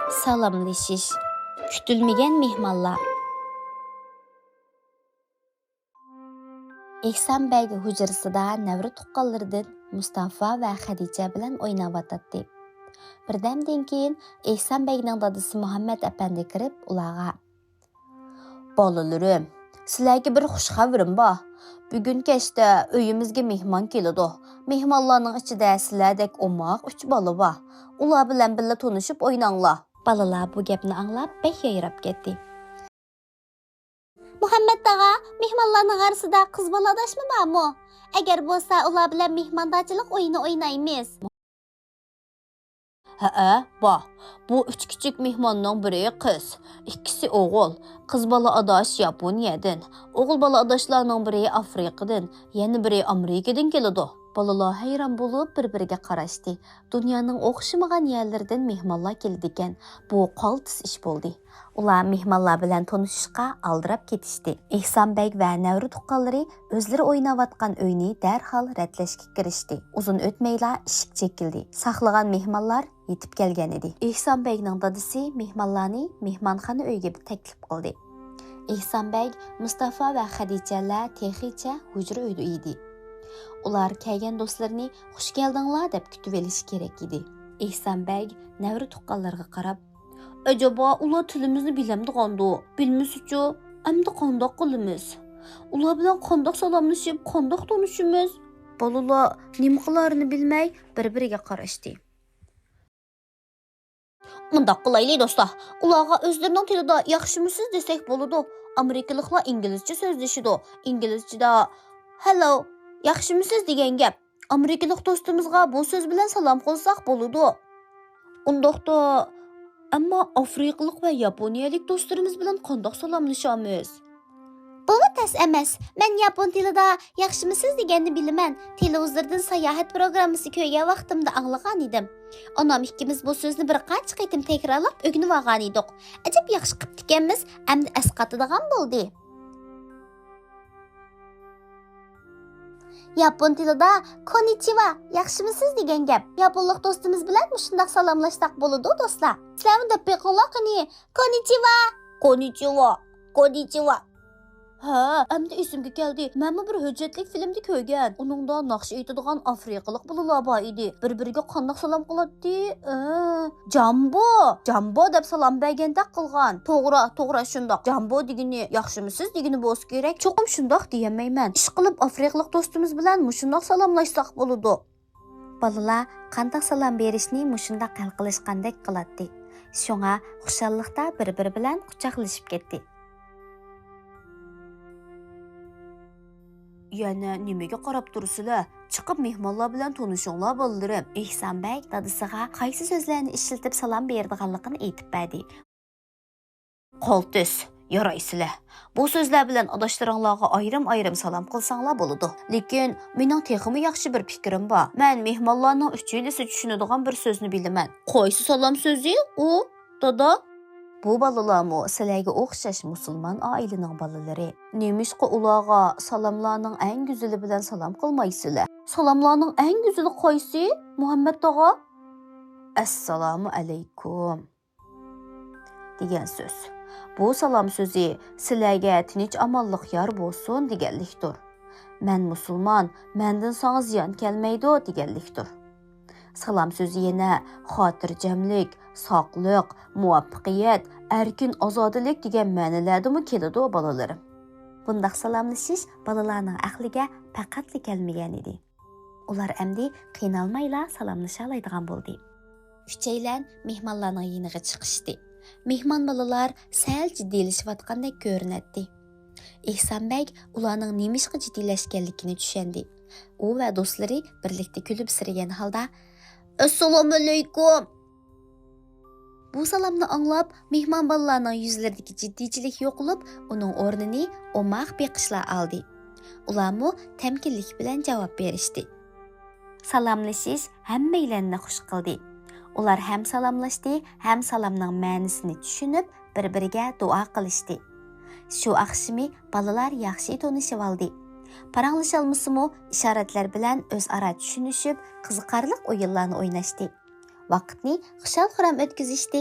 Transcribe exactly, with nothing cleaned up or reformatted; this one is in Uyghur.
سالاملىشىش. كۈتۈلمىگەن مېھمانلار. ئېھسان بەگ ھۇجرىسىدا نەۋرە تۇغقانلىرىدىن مۇستافا ۋە خەدىچە بىلەن ئويناۋاتاتتى. بىردەمدىن كېيىن ئېھسان بەگنىڭ دادىسى مۇھەممەد ئەپەندى كىرىپ، ئۇلارغا، «بالىلىرىم، سىلەرگە بىر خۇش خەۋىرىم بار. بۈگۈن كەچتە ئۆيىمىزگە مېھمان كېلىدۇ. مېھمانلارنىڭ ئىچىدە سىلەردەك ئوماق ئۈچ بالا بار. ئۇلار بىلەن بىللە تونۇشۇپ ئويناڭلار.» بالىلار بۇ گەپنى ئاڭلاپ بەك يايراپ كەتتى. مۇھەممەد تاغا، مېھمانلارنىڭ ئارىسىدا قىز بالا ئاداشمۇ بارمۇ؟ ئەگەر بولسا، ئۇلار بىلەن مېھماندارچىلىق ئويۇنى ئوينايمىز. ھەئە، بار. بۇ ئۈچ كىچىك مېھماننىڭ بىرى قىز، ئىككىسى ئوغۇل. قىز بالا ئاداش ياپونىيەدىن، ئوغۇل بالا ئاداشلارنىڭ بىرى ئافرىقىدىن، يەنە بىرى ئامېرىكىدىن كېلىدۇ. بالىلار ھەيران بولۇپ بىر-بىرىگە قاراشتى. دۇنيانىڭ ئوخشىمىغان يەرلىرىدىن مېھمانلار كېلىدىكەن. بۇ قالتىس ئىش بولدى. ئۇلار مېھمانلار بىلەن تونۇشۇشقا ئالدىراپ كېتىشتى. ئېھسان بەگ ۋە نەۋرە تۇغقانلىرى ئۆزلىرى ئويناۋاتقان ئۆينى دەرھال رەتلەشكە كىرىشتى. ئۇزۇن ئۆتمەيلا ئىشىك چېكىلدى. ساقلىغان مېھمانلار يېتىپ كەلگەن ئىدى. ئېھسان بەگنىڭ دادىسى مېھمانلارنى مېھمانخانا ئۆيگە تەكلىپ قىلدى. ئېھسان بەگ، مۇستافا ۋە خەدىچەلەر تېخىچە ھۇجرا ئۆيدە ئىدى. ئۇلار كەلگەن دوستلىرىنى «خۇش كەلدىڭلار» دەپ كۈتۈۋېلىشى كېرەك ئىدى. ئېھسان بەگ نەۋرە تۇغقانلىرىغا قاراپ، «ئەجەبا، ئۇلار تىلىمىزنى بىلەمدىغاندۇ؟ بىلمىسىچۇ؟ ئەمدى قانداق قىلىمىز؟ ئۇلار بىلەن قانداق سالاملىشىپ، قانداق تونۇشىمىز؟» بالىلار نېمە قىلارىنى بىلمەي بىر-بىرىگە قاراشتى. «مۇنداق قىلايلى، دوستلار. ئۇلارغا ئۆزلىرىنىڭ تىلىدا ياخشىمۇسىز دېسەك بولىدۇ. ئامېرىكىلىقلار ئىنگلىزچە سۆزلىشىدۇ. ئىنگلىزچىدا hello، ياخشىمۇسىز دېگەن گەپ. ئامېرىكىلىق دوستىمىزغا بۇ سۆز بىلەن سالام قىلساق بولىدۇ.» «ئۇنداقتا، ئەمما ئافرىقىلىق ۋە ياپونىيەلىك دوستلىرىمىز بىلەن قانداق سالاملىشامىز؟» «بۇمۇ تەس ئەمەس. مەن ياپون تىلىدا ياخشىمۇسىز دېگەننى بىلىمەن. تېلېۋىزوردىن ساياھەت پروگراممىسى كۆرگەن ۋاقتىمدا ئاڭلىغان ئىدىم. ئانام ئىككىمىز بۇ سۆزنى بىر قانچە قېتىم تەكرارلاپ ئۆگىنىۋالغان ئىدۇق. ئەجەب ياخشى قىپتىكەنمىز، ئەمدى ئەسقاتىدىغان بولدى.» ياپون تىلىدا كوننىچىۋا، ياخشىمۇسىز دېگەن گەپ. ياپونلۇق دوستىمىز بىلەن مۇشۇنداق سالاملاشساق بولىدۇ، دوستلار. سىلەرمۇ دەپ بېقىڭلار قېنى. كوننىچىۋا. كوننىچىۋا. كوننىچىۋا. ھە، ئەمدى ئېسىمگە كەلدى. مەنمۇ بىر ھۆججەتلىك فىلىمدا كۆرگەن. ئۇنىڭدا ناخشا ئېيتىدىغان ئافرىقىلىق بالىلار بار ئىدى. بىر-بىرىگە قانداق سالام قىلاتتى؟ ئى، جامبو! جامبو دەپ سالام بەرگەندەك قىلغان. توغرا، توغرا، شۇنداق. جامبو دېگىنى ياخشىمۇسىز دېگىنى بولسا كېرەك. چوقۇم شۇنداق دېيەلمەيمەن. ئىشقىلىپ ئافرىقىلىق دوستىمىز بىلەن مۇشۇنداق سالاملاشساق بولىدۇ. بالىلار قانداق سالام بېرىشنى مۇشۇنداق ھەل قىلىشقاندەك قىلاتتى. شۇڭا خۇشاللىقتا بىر-بىرى بىلەن قۇچاقلىشىپ كەتتى. يەنە نېمىگە قاراپ تۇرىسىلەر؟ چىقىپ مېھمانلار بىلەن تونۇشۇڭلار، بالىلىرىم. ئېھسان بەگ دادىسىغا قايسى سۆزلەرنى ئىشلىتىپ سالام بېرىدىغانلىقىنى ئېيتىپ بەردى. قالتىس، يارايسىلەر. بۇ سۆزلەر بىلەن ئاداشلىرىڭلارغا ئايرىم-ئايرىم سالام قىلساڭلار بولىدۇ. لېكىن مېنىڭ تېخىمۇ ياخشى بىر پىكرىم بار. مەن مېھمانلارنىڭ ئۈچىلىسى چۈشىنىدىغان بىر سۆزنى بىلىمەن. قايسى سالام سۆزى ئۇ، دادا؟ بۇ بالىلارمۇ سىلەرگە ئوخشاش مۇسۇلمان ئائىلىنىڭ بالىلىرى. نېمىشقا ئۇلارغا سالاملارنىڭ ئەڭ گۈزىلى بىلەن سالام قىلمايسىلەر؟ سالاملارنىڭ ئەڭ گۈزىلى قايسى، مۇھەممەد تاغا؟ ئەسسالامۇ ئەلەيكۇم دېگەن سۆز. بۇ سالام سۆزى سىلەرگە تىنچ-ئامانلىق يار بولسۇن دېگەنلىكتۇر. مەن مۇسۇلمان، مەندىن ساڭا زىيان كەلمەيدۇ دېگەنلىكتۇر. سالام سۆزى يەنە خاتىرجەملىك، ساقلىق، مۇۋەپپەقىيەت، ئەركىن-ئازادىلىك دېگەن مەنىلەردىمۇ كېلىدۇ، بالىلىرىم. بۇنداق سالاملىشىش بالىلارنىڭ ئەقلىگە پەقەتلا كەلمىگەن ئىدى. ئۇلار ئەمدى قىينالمايلا سالاملىشالايدىغان بولدى. ئۈچەيلەن مېھمانلارنىڭ يېنىغا چىقىشتى. مېھمان بالىلار سەل جىددىيلىشىۋاتقاندەك كۆرۈنەتتى. ئېھسان بەگ ئۇلارنىڭ نېمىشقا جىددىيلەشكەنلىكىنى چۈشەندى. ئۇ ۋە دوستلىرى بىرلىكتە كۈلۈمسىرىگەن ھالدا، ئەسسالامۇئەلەيكۇم! بۇ سالامنى ئاڭلاپ، مېھمان بالىلارنىڭ يۈزلىرىدىكى جىددىيچىلىك يوقىلىپ، ئۇنىڭ ئورنىنى ئوماق بېقىشلار ئالدى. ئۇلارمۇ تەمكىنلىك بىلەن جاۋاب بېرىشتى. سالاملىشىش ھەممەيلەننى خۇش قىلدى. ئۇلار ھەم سالاملاشتى، ھەم سالامنىڭ مەنىسىنى چۈشىنىپ، بىر-بىرىگە دۇئا قىلىشتى. شۇ ئاخشىمى بالىلار ياخشى تونۇشۇۋالدى. پاراڭلىشالمىسىمۇ، ئىشارەتلەر بىلەن ئۆزئارا چۈشىنىشىپ، قىزىقارلىق ئويۇنلارنى ئويناشتى. ۋاقىتنى خۇشال-خۇرام ئۆتكۈزۈشتى.